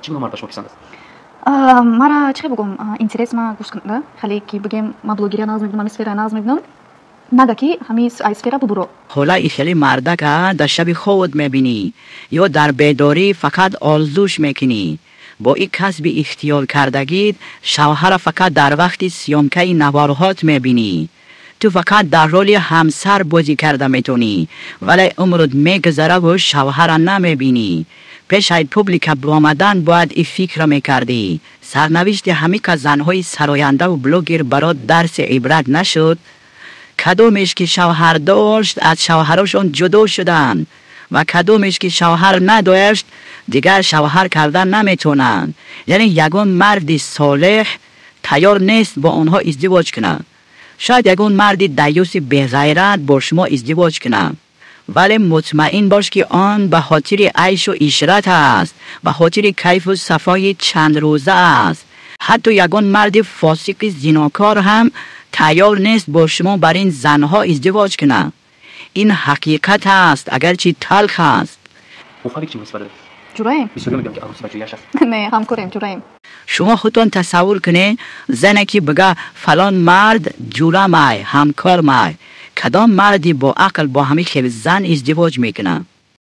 Чӣ гуна мард ба шумо писанд аст? Мара чӣ хел бугум, интерес ма гӯш кунда, хеле ки бигем, ма блогерия нағз мебинам, ҳами сфера нағз мебинам, нага ки ҳами ай сфера бубуро. Ҳола ихели мардака дар шаби хобот мебинӣ ё дар бедорӣ фақат орзуш мекунӣ. Бо ин касби ихтиёркардагит шавҳара фақат дар вақти съёмкаи наворҳот мебинӣ. Ту фақат дар роли ҳамсар бозӣ карда метавонӣ, вале умрут мегузараву шавҳара намебинӣ. Пешаи публика баромадан бояд ин фикрро мекардӣ. Сарнавишти ҳамика занҳои сарояндаву блогер барот дарси ибрат нашуд? Кадомеш ки шавҳар дошт, аз шавҳарошон ҷудо шуданд ва кадомеш ки шавҳар надошт, дигар шавҳар кардан наметавонанд. Яъне ягон марди солеҳ тайёр нест бо онҳо издивоҷ кунад. Шояд ягон марди даюси беғайрат бо шумо издивоҷ кунад, вале мутмаин бош, ки он ба хотири айшу ишрат аст, ба хотири кайфу сафои чандрӯза аст. Ҳатто ягон марди фосиқи зинокор ҳам тайёр нест бо шумо бар ин занҳо издивоҷ кунад. Ин ҳақиқат аст, агарчи талх аст. Бо Фабик чӣ муносибат доред? Ҷураем. Бисёриё мегӯянд, ки арӯсӣ ба ҷояш аст. Не, ҳамкорем, ҷураем. Шумо худтон тасаввур кунед, зане ки бига фалон мард ҷурамай, ҳамкормай. Кадом марди бо ақл бо ҳамин хел зан издивоҷ мекунад?